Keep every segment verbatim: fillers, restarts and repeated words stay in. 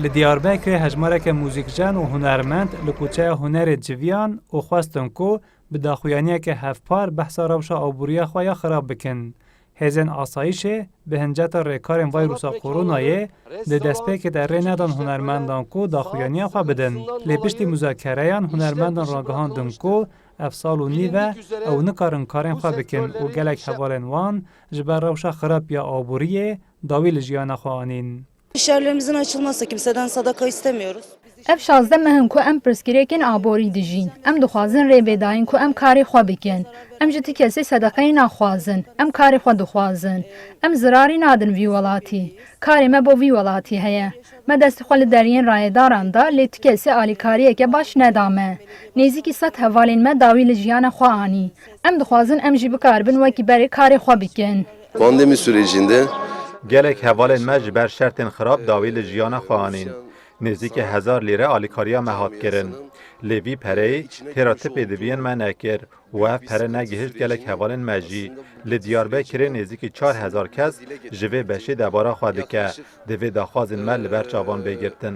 Li Diyarbekirê hejmareke muzîkjen û hunermend li Kuçeya Hunerê civiyan û xwestin ku bi daxuyaniyeke hevpar behsa rewşa aboriya xwe ya xirab bikin. Hêzên asayîşê bi hinceta rêkarên vayrusa koronayê di destpêkê de rê nedan hunermendan ku daxuyaniya xwe bidin. Lê piştî muzakereyan hunermendan ragihandin ku ev sal û nîv e ew nikarin karên xwe bikin û gelek hevalên wan ji ber rewşa xirab ya aboriyê dawî li jiyana xwe anîn. İş yerlerimizin açılmazsa kimseden sadaka istemiyoruz. Ev şazdeh meh in ku em pirsgirêkên aborî dijîn. Em dixwazin rê bê dayîn ku em karê xwe bikin. Em ji ti kesê sedeqeyê naxwazin. Em karê xwe dixwazin. Em zirarî nadin vî welatî. Karê me bo vî welatî heye. Me destê xwe li deriyên rayedaran da, lê ti kesê alîkariyeke baş neda me. Nêzîkî sed hevalên me dawî li jiyana xwe anî. Em dixwazin em jî bikaribin wekî berê karê xwe bikin. Pandemi sürecinde Gelek hevalên me ji ber şertên xirab dawî li jiyana xwe anîn. Nêzîkî hezar lîre alîkariya me hat kirin. Lê vî pereyê têra tipê di biyên me nekir û ev pere negihişt gelek hevalên me jî. Li Diyarbekirê nêzîkî çar hezar kes ji vê beşê debara xwe dike. Divê daxwazên me li ber çavan bê girtin.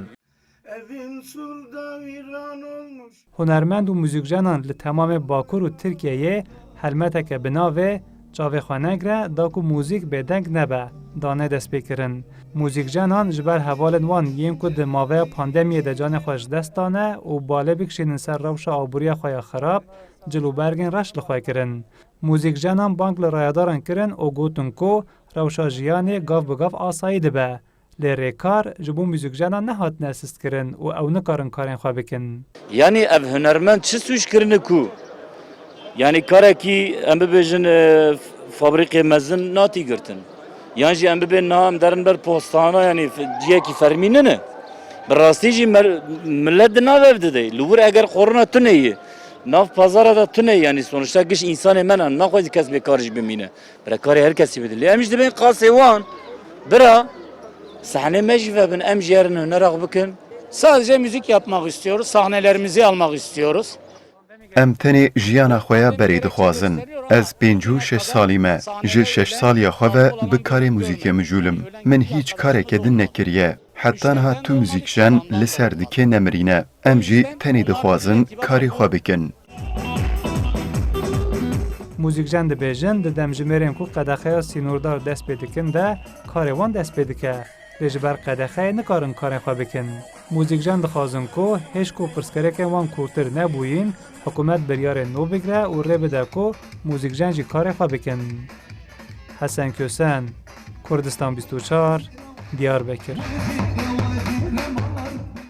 Evim surda viran olmuş. Hunermend û muzîkjenan li temamê Bakur û Tirkiyeyê helmeteke bi navê Çavê xwe negire da ku muzîk bêdeng nebe, dane destpêkirin. Muzîkjenan ji ber hevalên wan yên ku di maveya pandemiyê de canê xwe ji dest dane û bale bikişînin ser rewşa aboriya xwe ya xirab, cil û bergên reş li xwe kirin. Muzîkjenan bang li rayedaran kirin û gotin ku rewşa jiyanê gav bi gav asayî dibe. Lê rêkar ji bo muzîkjenan nehatine sistkirin û ew nikarin karên xwe bikin. Yanî ev hunermend çi sûc kirine ku? Yanî karekî em bibêjin, e, fabrîqê mezin natî girtin. Yan jî em bibên niha em derin ber postana, yanî f-, ciyekî fermî nine. Bi rastî jî mer-, millet di nav ev de de. Li wir eger korona tune ye, nav pazara de tune ye, yanî sonuçta giş însanê me ne, naxwazî kes bêkar jî bimîne. Bira karê her kesî bidin. Lê em jî dibên qasê wan. Bira, sahnê me jî vebin, em jî herin hunera xwe bikin. Sadece müzik yapmak istiyoruz, sahnelerimizi almak istiyoruz. Em tenê jiyana xwe ya berê dixwazin. Ez pêncî û şeş salî me. Ji şeş saliya xwe ve bi karê muzîkê mijûl im. Min hîç kareke din nekiriye. Heta niha tu muzîkjen li ser dikê nemirîne. Em jî tenê dixwazin karê xwe bikin. Muzîkjen dibêjin, di demjimêrên ku qedexeya sînordar dest pê dikin de karê wan dest pê dike. Lê ji ber qedexeyê nikarin karên xwe bikin. Muzîkjen dixwazin ku hêj ku pirsgirêkên wan kûrtir nebûyîn, hikûmet biryarên nû bigire û rê bide ku muzîkjen jî karê xwe bikin. Hesen Kösen, Kurdistan bîst û çar, Diyarbekir.